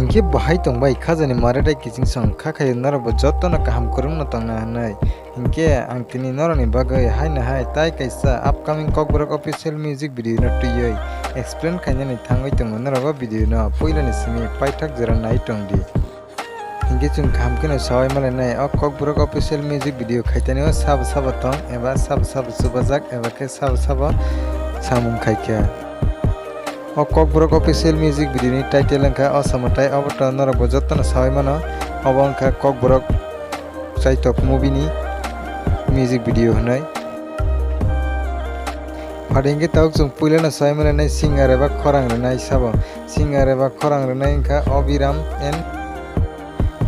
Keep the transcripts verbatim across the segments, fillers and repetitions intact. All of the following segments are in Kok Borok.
Khe bahai tongbai khajani mare tei kiching song kha khayo norokbo jotono kaham kwrwngno tongna hwnwi. Hinkhe ang tini norokni bagwi haino hai tai kaisa upcoming Kokborok official music video no twiwi explain khainani thangwi tongo. Norok o video no puilani simi paithak jora nai tongdi. Hinkhe chwng kaham kheno saui malainai o Kokborok official music video khaitani o sabo sabo tong eba sabo sabo chubajak eba khe sabo sabo samung khaikha. O Kokborok official music video ni title wngkha Osomotai, obo to norok bo jotono saui mano, obo wngkha Kokborok Chaitok movie ni music video hwnwi. Phadi hinkhe tabuk chwng puilano saui malainai singer eba khorang rwnai sabo. Singer eba khorang rwnai wngkha Abhiram and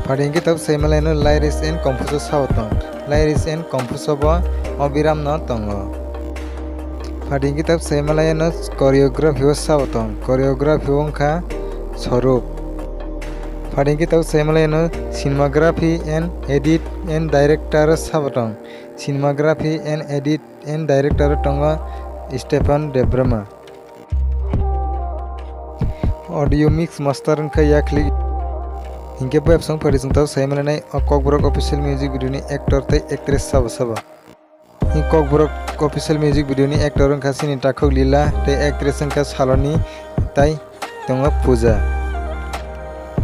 Phadi hinkhe tabuk saimalaino lyrics and compose o sabo tong. Lyrics and compose o bo Abhiram no tongo. Phadi hinkhe tabuk saimalaino choreography o sabo tong. Choreography o wngkha Swarup. Phadi hinkhe tabuk saimalaino cinematography and edit and director o sabo tong. Cinematography and edit and director o tongo Stefan Debrema. Audio mix master wngkha Yakli. Hinkhe bo episode phari chwng tabuk sai manai o Kokborok official music video ni actor tei actress sabo sabo. Ni Kokborok official music video ni actor wngkha chini takhuk Lila tei actress wngkha Saloni tai tongo Puja.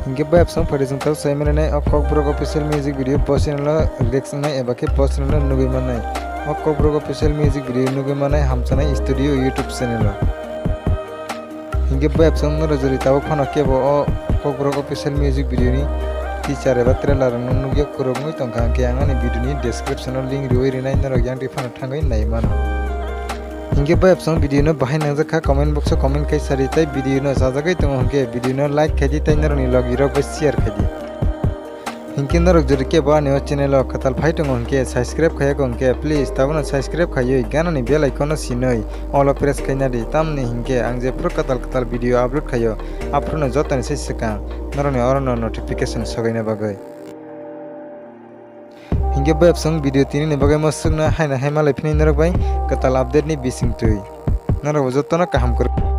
Hinkhe bo episode phari chwng tabuk sai manai o Kokborok official music video bo channel o release wngnai eba khe bo channel o nugui mannai. O Kokborok official music video nugui mannai Hamchanai Studio YouTube channel o. Hinkhe bo episode no rwjagwi tabuk phano kebo o Kokborok official music video ni teaser eba trailer rok no nukya kwrwngwi tongkha, hinkhe ang ani video ni description o link rwui rwnai, norok yang twi phano thangwi nai mano. Hinkhe bo episode video no bahai nangjak kha, comment box o comment khai sadi, tei video no chajagwi tongo hinkhe video no like khaidi tei norokni logi rok bai share khaidi. Hinkhe norok jodi kebo ani o channel o kwtal phai tongo hinkhe subscribe khaiya kho hinkhe please tabukno subscribe khaiwi ganani bell icon no sinwi all o press khaina di, tamni hinkhe ang jephuru kwtal kwtal video upload khaio aphuru no jotoni se swkang norokni oro no notification sogaina bagwi. Hinkhe bo episode video tini ni bagwi mwswkno haino hai malai phini norok bai kwtal update ni bisingtwi. Norok bo jotono kaham kwrwi.